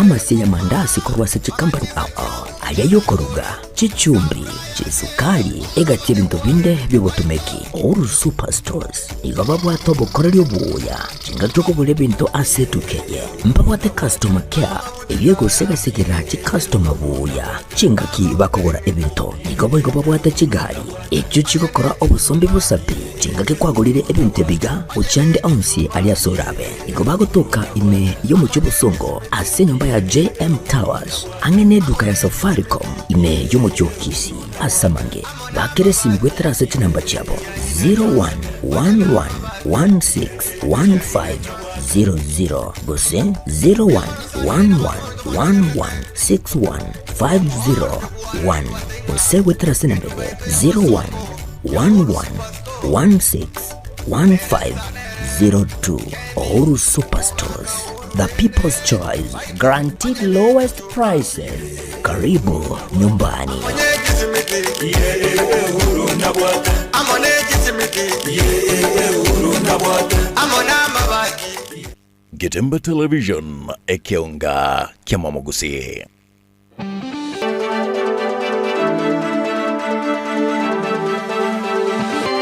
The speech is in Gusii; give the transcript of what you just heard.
Amasie y'amandasi korwa ase chikampani ao ao, aria y'okoruga, chichumbi, chisukari, egati y'ebinto binde bi'obotomeki. Uhuru Superstores nigo babwate obokoreri obuya chingaki okogora ebinto ase etuka eye. Mbabwate customer care eyio egosegasegera chicustomer buya chingaki bakogora ebinto. Nigo boigo babwate chigari echio chigokora obosombi bosa pi chingaki kwagorire ebinto ebiga gochia ande onsi aria ase orabe. Nigo bagotoka ime y'omochie obosongo ase enyomba ya JM Towers ang'e neduka ya Safaricom ime y'omochie o Kisii. Ase amange bakere esimi goetera ase chinamba chiabo 0111161500 gose 0111161501 gose goetera ase enamba ende 0111161502. Uhuru Superstores, the people's choice, guaranteed lowest prices. Karibu nyumbani. Getembe Television, ekeonga ki'amamogusii.